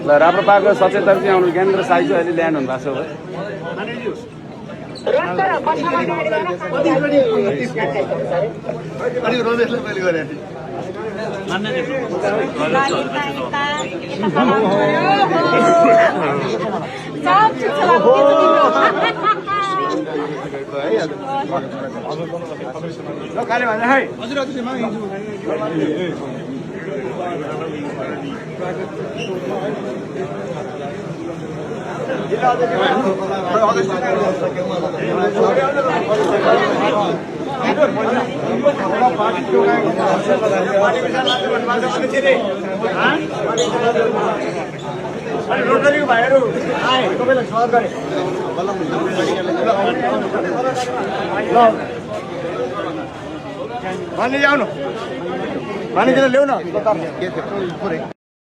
ल राप्रपाको सचेतक चाहिँ आउनु ज्ञानेन्द्र साई चाहिँ अहिले ल्यान्ड हुनु भएको रोटरीको भाइहरू आए तपाईँलाई स्वागत गरे भन्ने आउनु भन्ने ल्याउ न